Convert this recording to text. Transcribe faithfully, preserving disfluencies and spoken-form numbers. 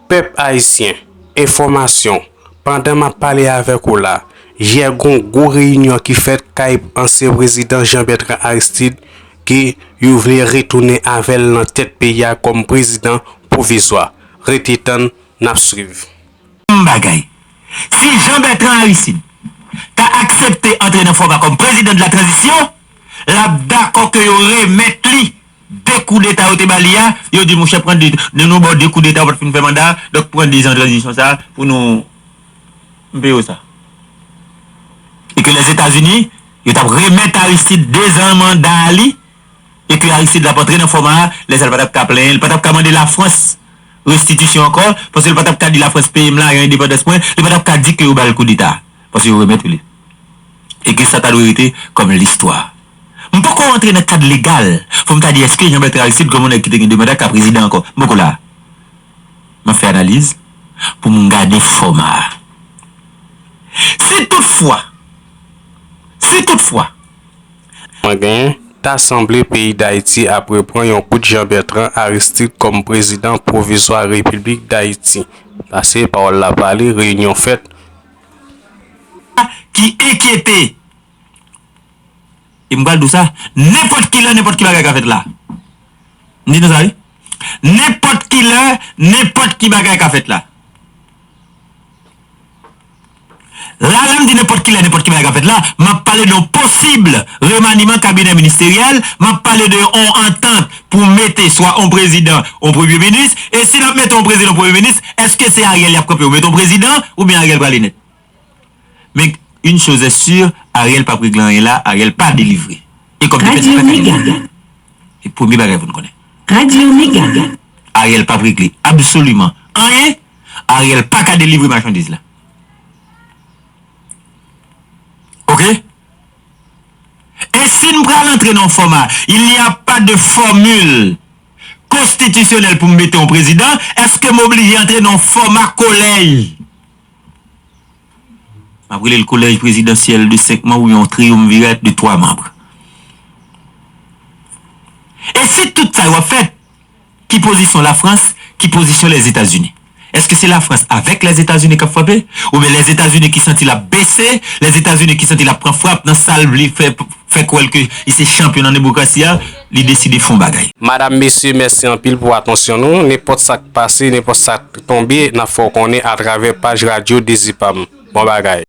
Pèp ayisyen, enfòmasyon, pandan m ap pale avèk ou la, yè gon gwo reyinyon ki fèt kay ansyen prezidan Jean Bertrand Aristide ke yo vle retounen avè l nan tèt peyi a kòm prezidan pwovizwa. Rete tann, n ap swiv. Bagay. Si Jean Bertrand Aristide ta aksepte antre nan fòma kòm prezidan de la tranzisyon, l ap dakò ke yo remèt li de koudeta yo te ba li a, yo di monchè pran de, de nou ba w de koudeta ou pa t fin fè manda, donk pran de zan tranzisyon sa pou nou m peye w sa. E ke Lèzetazini, yo t ap remèt Aristide de zan manda a li, e ke Aristide l ap antre nan fòma a, lè sa l pa t ap ka plenyen, li pa t ap ka mande Lafrans restitisyon ankò, paske li pa t ap ka di Lafrans peye m lajan endepandans mwen, li pa t ap ka di ke yo ba l koudeta, paske yo remèt li. E ke sa ta dwe rete kòm listwa. M poko rantre nan kad legal pou m ta di èske Jean Bertrand Aristide kòm yon nèg ki te gen de manda ka prezidan ankò. M poko la. M ap fè analiz pou m gade fòma a. Si toutfwa, si toutfwa. Mwen genyen, ta sanble peyi Dayiti ap repran yon kout Jean Bertrand Aristide kòm prezidan pwovizwa Repiblik Dayiti. Pase pawòl la pale, reyinyon fèt. Ki enkyete. E m pral di w sa, nenpòt ki lè, nenpòt ki bagay ka fèt la. M di nou sa wi. Nenpòt ki lè, nenpòt ki bagay ka fèt la. La, lè m di nenpòt ki lè, nenpòt ki bagay ka fèt la, m ap pale de yon posib remaniman kabinè ministeryèl, m ap pale de yon antant pou mete swa yon prezidan, yon premye minis, e si n ap mete yon prezidan, yon premye minis, èske se Ariel y ap kanpe yo mete yon prezidan, oubyen Ariel prale nèt? Men, une chose est sûre, Ariel p ap regle anyen la, Ariel pa delivre. E kòm defèt li pa ka delivre. E premye bagay pou n konnen. Ariel p ap regle absoliman anyen, Ariel pa ka delivre machandiz la. Oke? E si n pral antre nan fòma, il n'y a pas de formule konstitisyonèl pou m mete yon prezidan, èske m oblije antre nan fòma kolèj? M ap rele l kolèj prezidansyèl de senk manm oubyen yon triyomvirat de twa manm. E si tout sa yo ap fèt, ki pozisyon Lafrans, ki pozisyon Lèzetazini? Èske se Lafrans avèk Lèzetazini k ap frape? Oubyen Lèzetazini ki santi l ap bese, Lèzetazini ki santi l ap pran frap nan sa l vle fè fè kwè l ke li se chanpyon nan demokrasi a, li deside fè yon bagay. Madanm, mesye, mèsi anpil pou atansyon nou. Nenpòt sa k pase, nenpòt sa k tonbe, n ap fè w konnen atravè paj radyo Dezi Pa M. Bon bagay.